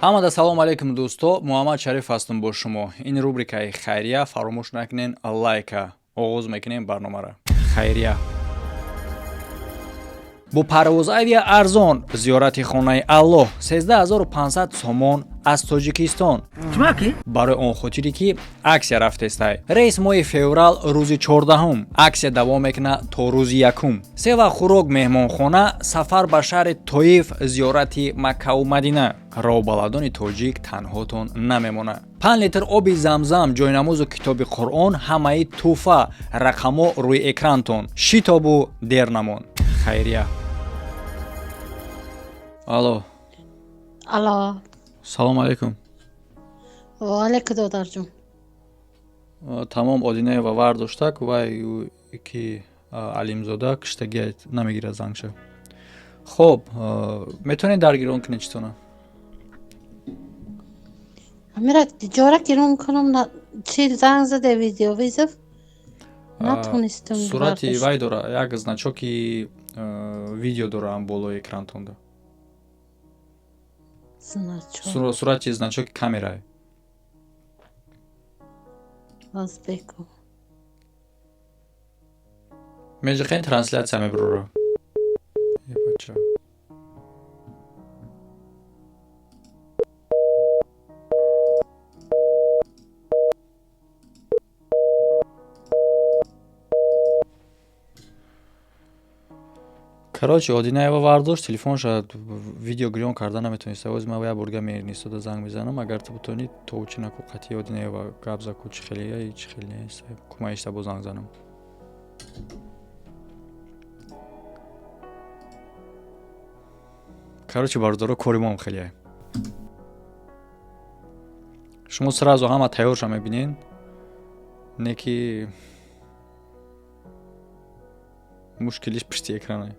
Ҳамада салом алейкум, дӯсто. Муҳаммад Шариф ҳастам бо шумо. Ин рубрикаи хайрия. Фаромӯш накунен лайка. Оғоз мекунем барномаро. Хайрия бо Парвоз Авиа арзон зиёрати хонаи Аллоҳ, 13 500 сомон аз Тоҷикистон, барои он хотире ки акция рафтестай. Рейс моҳи феврал, рӯзи 14-ум. Акция давом мекунад то рӯзи 1-ум. Се вақт хӯрок, меҳмонхона, сафар ба шаҳри Тоиф, зиёрати Маккаву Мадина. Роҳбаладони тоҷик танҳотон намемонад. 5 литр оби Замзам, ҷойнамозу китоби Қуръон, ҳамаи тӯҳфа. Рақамҳо рӯи экрантон. Шитобу дер намон. Хайрия. Алло. Алло. Салом алейкум. Ваалейкум, додарҷон. Тамом, Одинаева вардоштак вай ки Алимзода киштагия намегирад зангша. Хоб, метавонед даргирон кунед читона? Амира ҷора гирон кунам, чи занг заде, видеовызов натонистам. Сурати вай дора, як значоки видео дора болои экрантонда. Значок? Сурати значоки камерае. Азбеку. Меҷиқен, трансляция мебурора. Бача, короче, Одинаева вардошт телефонша, видео гирён карда наметониста. Оз ман як борга меҳрнисода занг мезанам. Агар ту бутонӣ, то чӣ наку, қатъи Одинаева гап заку, чӣ хеле, чӣ хеле нест, кумаишта бо занг занам. Короче, бародаро, кори моам хеле. Шумо сразу ҳама тайёрша мебинен, не ки мушкилиш пушти экране.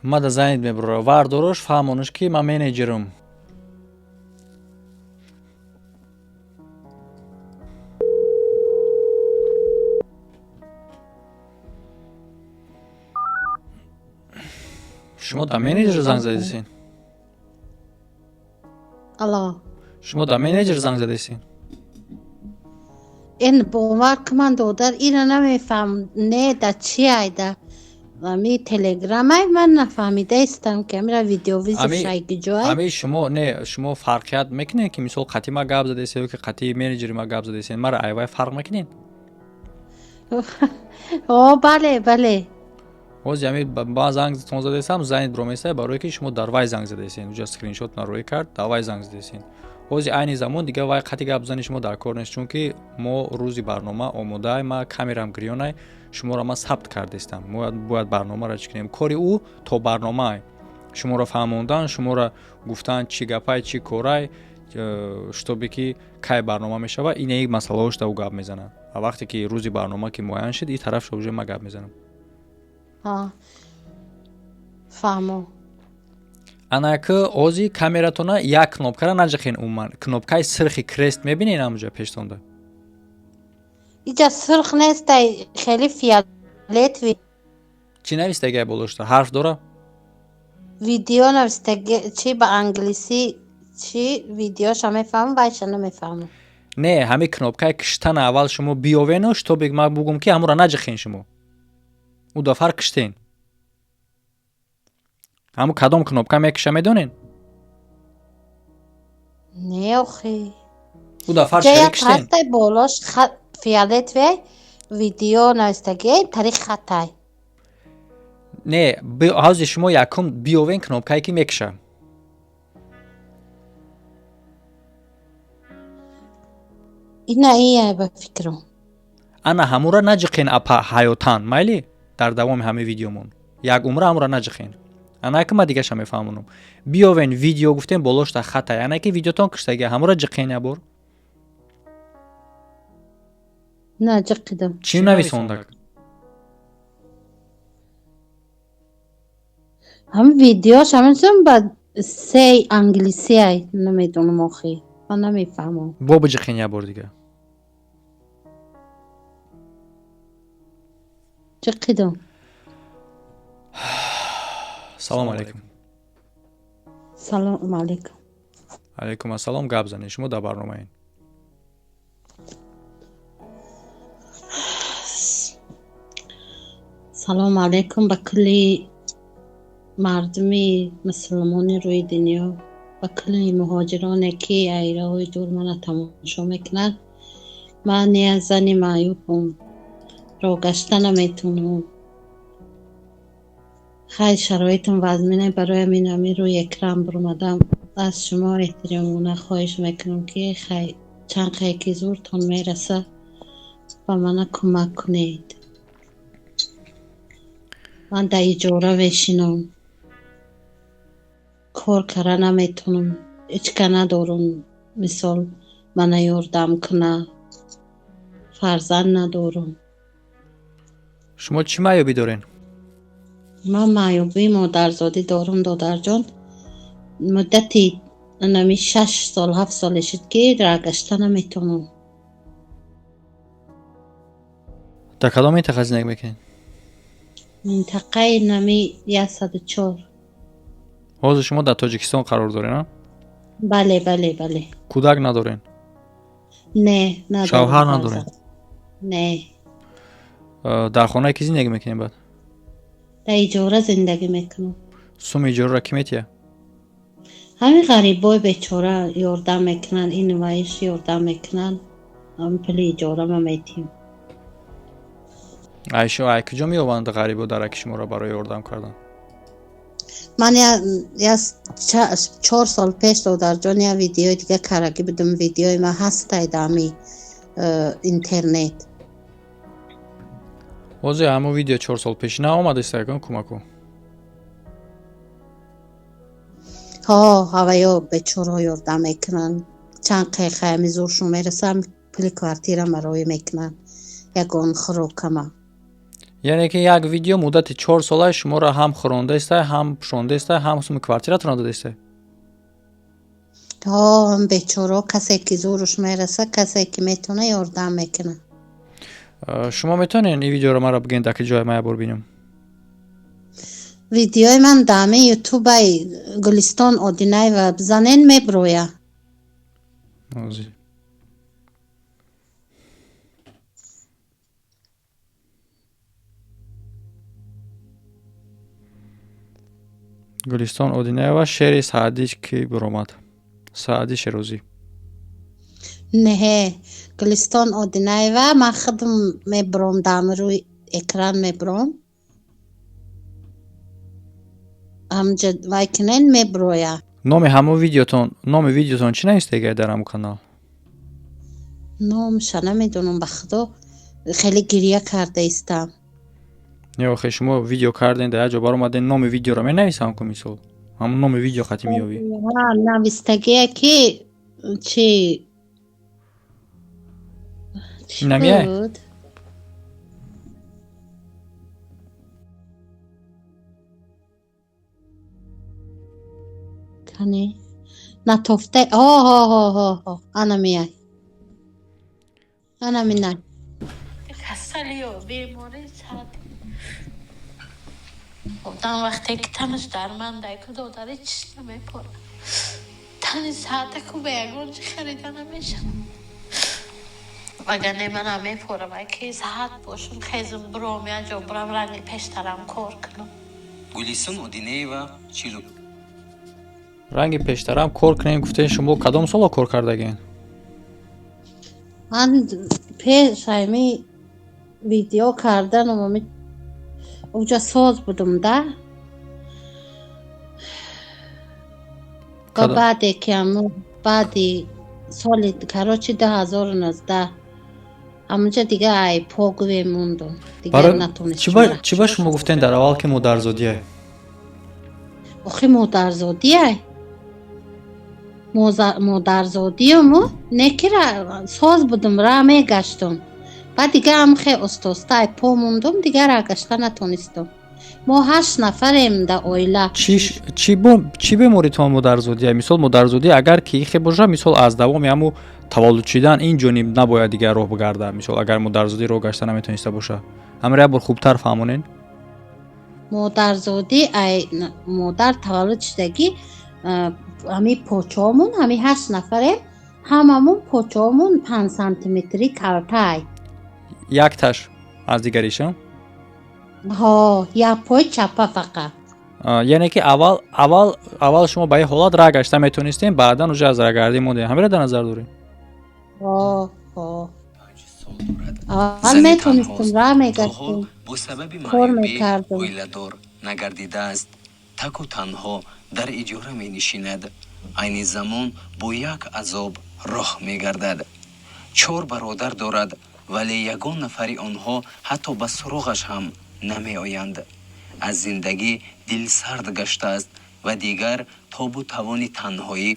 Мада занид мебурора, вардорош, фаҳмонаш, ки ман менеҷерам. Шумо да менеҷер занг задесин? Алло. Шумо да менеҷер занг задесин? Ин бовар ки, ман, додар, ина намефаҳмам, не, да чи айда ами телеграмай, ман нафаҳмидаистам, ки амира видеовызов шайгиҷоай. Ами шумо, не, шумо фарқият мекунед, ки мисол қатъи ма гап задесен ё ки қатъи менеҷери ма гап задесен, мара айвай фарқ мекунед? О, бале, бале. Ҳози ами ба зангтон задесам, занид броместа, барое ки шумо дар вай занг задесен, уҷа скриншот нарӯй кард, дар вай занг задесен. Ҳози айни замон дига вай қатъи гап зани шумо дар кор нест, чунки мо рӯзи барнома омодаай, ма камерам гирёнай, шуморо ман сабт кардестам. Бояд барномаро чӣ кунем? Кори ӯ то барномаай, шуморо фаҳмондан, шуморо гуфтан, чӣ гапай, чӣ корай, шутобе ки кай барнома мешава, инаи масъалаҳош да ӯ гап мезанад. Ва вақте ки рӯзи барнома ки муайян шуд, и тараф уже ман гап мезанам. Фаҳмо. Анаки ози камератона як кнопкара наҷахен умуман. Кнопкаи сирхи крест мебинен ҳамуҷа пештонда? Иҷа сурх нестай, хеле фиолетовый. Чӣ навистагиай болошта? Ҳарф дора? Видео навистаги, чи ба англисӣ, чи видеоша мефаҳмам, вайша намефаҳмам. Не, ҳамин кнопкаи киштана аввал шумо биёвену, шутобе ман бугум, ки ҳамура наҷихен шумо. Ӯ дафар киштен. Ҳаму кадом кнопка мекиша, медонен? Не, охи. Ӯ дафар чӣ киштен? Болош фиолетовый видео навистаги, тариқ хатай. Не, ҳози шумо якум биёвен кнопкае ки мекиша. Ина ия, ба фикрам. Ана ҳамура наҷиқен, апа, ҳаётан, майли? Дар давоми ҳамаи видеомон як умра ҳамура наҷиқен. Ана ки ман дигаша мефаҳмонам. Биёвен видео гуфтем, болошта хатай, ана ки видеотон киштаги, ҳамура ҷиқен як бор. На, ҷиқидам. Чӣ нависондак? Ҳам видеош ҳамин ба сей англисиай, намедонам охи. Ман намефаҳмам. Бо биҷиқен як бор дига. Ҷиқидам. Салом алейкум. Салом алейкум. Алейкум ассалом, гап занед, шумо дар барномаед. Салом алейкум ба кулли мардуми мусулмони рӯи дунё, ба кулли муҳоҷироне, ки айраҳои дур мана тамошо мекунанд. Ман як зани маъюбам, роҳ гашта наметавонам. Хай, шароитам вазмина, барои ҳамин ҳамин рӯи экран баромадам. Аз шумо эҳтиромона хоҳиш мекунам, ки хай чанд қае ки зуртон мераса, ба мана кӯмак кунед. Ман дар иҷора мешинам, кор кара наметавонам, ҳеҷ ка надорам, мисол мана ёрдам куна, фарзанд надорам. Шумо чӣ маъюбӣ дорен? Ман маъюбии модарзодӣ дорам, додарҷон. Муддати нами 6 сол, 7 соле шуд, ки роҳ гашта наметавонам. Дар кадом минтақа зиндагӣ мекунед? Минтақаи нами 104. Ҳозир шумо дар Тоҷикистон қарор доред, а? Бале, бале, бале. Кӯдак надорен? Не, надорам. Шавҳар надоред? Не. Дар хонаи кӣ зиндагӣ мекунед баъд? Дар иҷора зиндагӣ мекунам. Суми иҷораро кӣ метиҳад? Ҳамин ғарибои бечора ёрдам мекунанд, ин ваиш ёрдам мекунанд, ҳамин пули иҷорама метиҳем. Айшо, ай куҷо меёбанд ғарибо дараки шуморо барои ёрдам кардан? Ман я 4 сол пеш, додарҷон, як видеои дига карагӣ будам, видеои ман ҳастай дар ҳами интернет. Ҳозир ҳамон видео 4 сол пеш наомадаст ягон кӯмаку? Ҳо, ҳаваё бечораҳо ёрдам мекунанд, чанд қайқа ҳами зуршон мераса, пули квартирама роӣ мекунанд, ягон хӯрокама. Яъне ки як видео муддати 4 сола шуморо ҳам хӯрондаистай, ҳам пӯшондаистай, ҳам суми квартиратонро додаистай? Ҳо, бечораҳо, касе ки зуруш мераса, касе ки метавона, ёрдам мекунад. Шумо метавонед ин видеоро маро бигӯед, дар ки ҷое ман як бор бинам? Видеои ман дар ҳамин ютубаи Гулистон Одинаева бизанен, меброя. Ҳозир. Гулистон Одинаева, шеъри Саъдӣ ки биромад, Саъдӣ Шерозӣ. Не, Гулистон Одинаева, ман худам мебуром, дар ҳамин рӯи экран мебуром, ҳамҷа вай кунен, меброя. Номи ҳамон видеотон, номи видеотон чӣ навистагиай дар ҳамон канал? Номша намедонам, ба худо, хеле гиря карда истам. Не, охе, шумо видео карден, дар як ҷо баромаден, номи видеоро менависам ку, мисол ҳамон номи видео қати меёвӣ. Навистагие ки чи чӣ Инамияй? буд? Кани натофта, ҳо ҳо ҳо ҳо ҳо, ана мияй, ана минай. Касалиё, беморӣ сад одам вақте ки танаш дармандай ку, додари, чиз намепора, тани саатаку ба ягон чи харида намешавад. Вагар не, манам мепорам, ай ки саҳат бошам, хезм, буром, як ҷо бурам, ранги пештарам кор кунам. Гулистон Одинеева чилу Ранги пештарам кор кунем гуфтен, шумо кадом соло кор кардагин? Ман пеш ҳами видео карданам ами уҷа соз будум да ва баъде ки ҳамо баъди соли, короче, 2019 ҳамунҷа дига ай погове мондум, дигар натонистам. Чӣ ба шумо гуфтен дар аввал, ки модарзодиай? Охи, модарзодиай, модарзодиюму не ки соз будум, ра мегаштум, баъд дига ҳам хе остоста ай по мондум, дигар ра гашта натонистум. Мо 8 нафарем дар оила. Чӣ беморитон модарзодия? Мисол, модарзодӣ агар ки ихе боша, мисол, аз давоми ҳаму таваллуд шидан ин ҷониб набояд дигар роҳ бигарда. Мисол, агар модарзодӣ роҳ гашта наметониста боша, ҳамро як бор хубтар фаҳмонен. Модарзодӣ, ай модар таваллуд шудагӣ, ҳами почаомон, ҳами 8 нафарем, ҳамамон почаомон 5 сантиметри калтай. Якташ аз дигариша? Ҳо, як пой чапа фақат. Яъне ки аввал шумо ба ин ҳолат ра гашта метонистем, баъдан уже аз рагардӣ мондем. Ҳамира дар назар дорем? Ҳо, ҳо. Аввал метонистем, ра мегаштем, бо сабаби кор маъюбӣ мекардем. Оиладор нагардидааст, таку танҳо дар иҷора менишинад. Айни замон бо як азоб роҳ мегардад. Чор бародар дорад, вале ягон нафари онҳо ҳатто ба суроғаш ҳам намеоянд. Аз зиндагӣ дилсард гаштааст ва дигар тобу тавони танҳоӣ.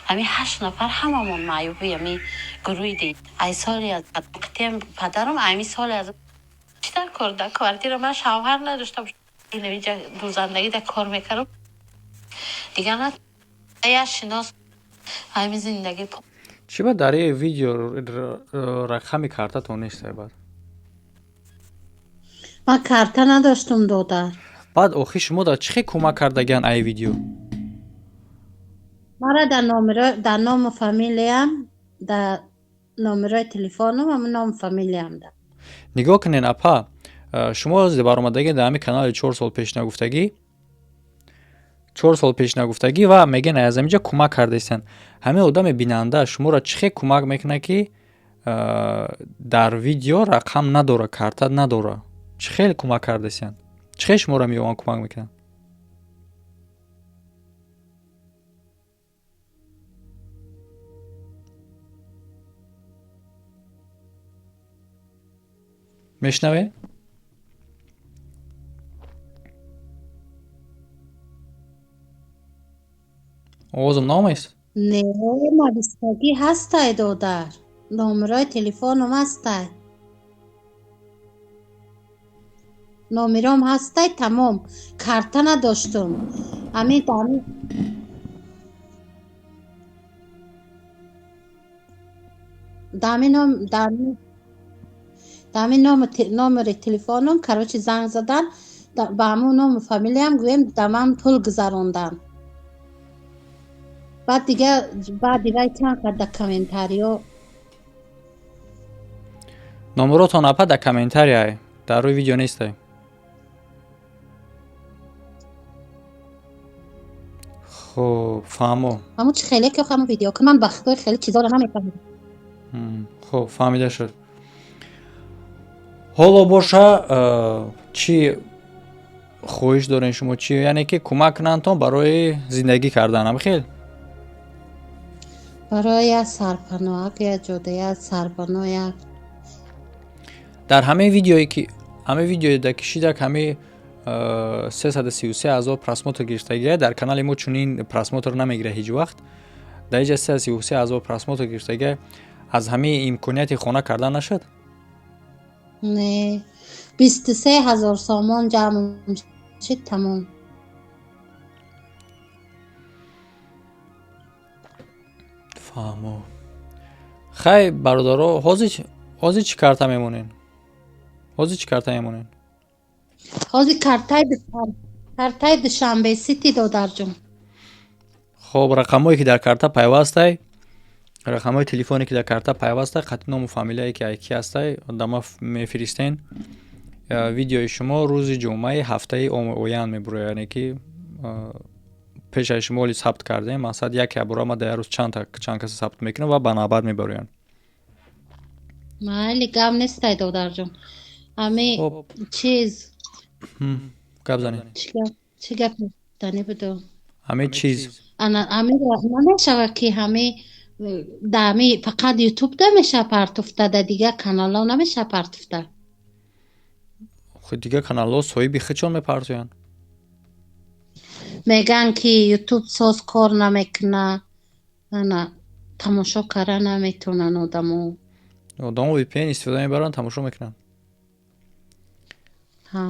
Ҳами 8 нафар ҳамамон маъюби, ҳами гурӯҳи ди. Ай соли аз қитем падарам, ами соли аз чӣ дар кор дар квартира ман шавҳар надоштам. Инҷа дузандагӣ дар кор мекардам. Дигар на я шинос ҳами зиндагӣ. Чӣ ба дар ин видео рақами картатон нест баъд? Ман карта надоштум, додар. Баъд охир шумо дар чӣ хел кӯмак кардагиан ай видео? Мара дар номеро, дар ному фамилиям, дар номерои телефонам, ҳама ному фамилиям да. Нигоҳ кунен, апа, шумо баромадагӣ дар ҳамин канали 4 сол пеш нагуфтагӣ, 4 сол пеш нагуфтагӣ ва мегӯян, аз ҳаминҷа кӯмак кардаистанд. Ҳамин одами бинанда шуморо чӣ хел кӯмак мекунад, ки дар видео рақам надора, карта надора? Чӣ хел кӯмак кардаистанд? Чӣ хел шуморо меёванд, кӯмак мекунанд? Мешунавед? Овозам наомаист? Не, навистагӣ ҳастай, додар. Номерои телефонам ҳастай. Номером ҳастай, тамом. Карта надоштум. Ҳамин дами ном дами номери телефонам, короче, занг задан, ба ҳамун ному фамилиям, гӯем, да ман пул гузарондам. Баъд дига баъди вай чанд қад дар комментариё. Номеротон, апа, дар комментарияй, дар рӯи видео нестай. Хуб, фаҳмо. Ҳамун чи хеле ки ҳамун видео ки ман ба худои хеле чизоро намефаҳмам. Хуб, фаҳмида шуд. Ҳоло боша, чӣ хоҳиш дорем шумо, чӣ, яъне ки кӯмак кунандтон барои зиндагӣ кардан, ам хел? Барои як сарпаноҳак, як ҷода, як сарпаноҳ, як. Дар ҳамаи видеое ки ҳамаи видеое да кишидак, ҳамаи 333 000 просмотр гирифтагия. Дар канали мо чунин просмотр намегира ҳеҷ вақт. Дар инҷа 333 000 просмотр гирифтагия. Аз ҳамаи имконияти хона кардан нашуд? Не, 23 000 сомон ҷамъ шид, тамом. Фаҳмо. Хай, бародаро, ҳозир чӣ карта мемонен? Ҳозир чӣ карта мемонен? Ҳозир картаи Душанбе Сити, додарҷон. Хоб, рақамҳое ки дар карта пайвастай, рақамҳои телефоне ки дар карта пайвастай, қатъи ному фамилияе ки ай ки ҳастай, дама мефиристен. Видеои шумо рӯзи ҷумъаи ҳафтаи оянд мебурояд, яъне ки пешаи шумо оли сабт кардем. Мақсад, яке абура ма дар як рӯз чанд каса сабт мекунам ва ба навбат мебароянд. Майли, гап нестай, додарҷон. Ҳами чиз. Гап занед. Чӣ гап гуфтанӣ буду? Ҳамин чиз. Ана ҳамиро намешавад ки ҳами да ҳами фақат ютуб да мешава партуфта, да дигар каналҳо намешава партуфта? Дигар каналҳо соҳиби худшон мепартоянд. Мегӯянд ки ютуб соз кор намекуна, ана тамошо карда наметавонанд одамо. Одамо VPN истифода мебаранд, тамошо мекунанд. Ҳа.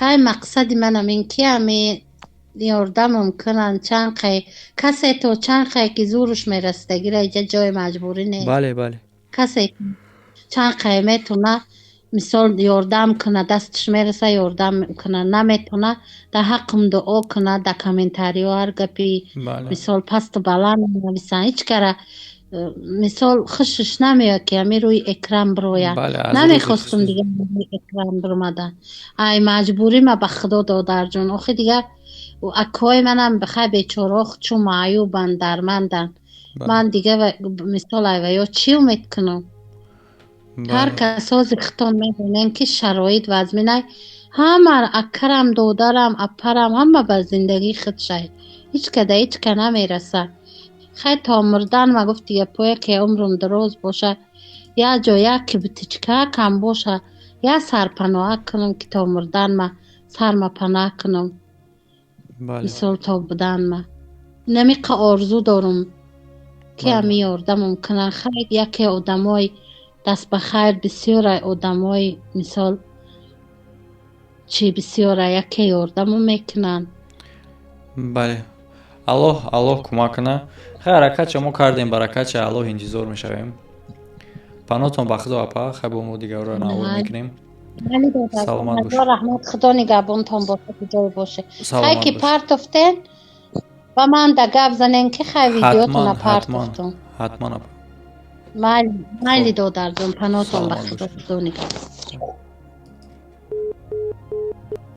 Хай, мақсади манам ин ки ами ёрдамам кунанд, чанд қай касе то чанд қай ки зӯруш мерасидагира, иҷа ҷои маҷбурӣ нест. бале бале Касе чанд қай метона, мисол, ёрдам куна, дасташ мераса, ёрдам куна, наметона, дар ҳаққам дуо куна, дар комментариҳо ҳар гапи мисол, пасту баланд нависанд. Ҳеҷ кара мисол, хушаш намеояд, ки ами рӯи экран бирояд. Намехостум дигар рӯи экран биромадан, ай маҷбурӣ ма, ба худо, додарҷон. Охи дигар акои манам бихай, бечораҳо чун маъюбанд, дарманданд. Ман дига, мисол, ай ва ё чӣ умед кунам? Ҳар кас ҳозир хитон медонем, ки шароит вазминай. Ҳама акарам, додарам, апарам, ҳама ба зиндагии худшай, ҳеҷ када ҳеҷ ка намераса. Хай, то мурдан ма гуфт, дига поя ки умрум дароз боша, як ҷо як кибитичка кам боша, як сарпаноҳа кунам, ки то мурдан ма сарма паноҳ кунам. Мисол, то будан ма намиқа орзу дорум, ки ами ёрдамам кунанд. Хай, яке одамои даст ба хайр бисёра, одамои, мисол, чӣ бисёра, яке ёрдаму мекунанд. Бале, Аллоҳ, Аллоҳ кӯмак куна. Хай, ҳаракатча мо кардем, баракатча Аллоҳ интизор мешавем. Паноҳтон ба худо, апа. Хай, бо мо дигарро навор мекунем. Саломат бош. Раҳмат, Худо нигаҳбонтон боша, куҷое боше. Хай, ки партофтен, ба ман да гап занен, ки хай, видеотона партофтум. Ҳатман, апа. Майли, додарҷон, паноҳтон ба худо, худо нигаҳбон.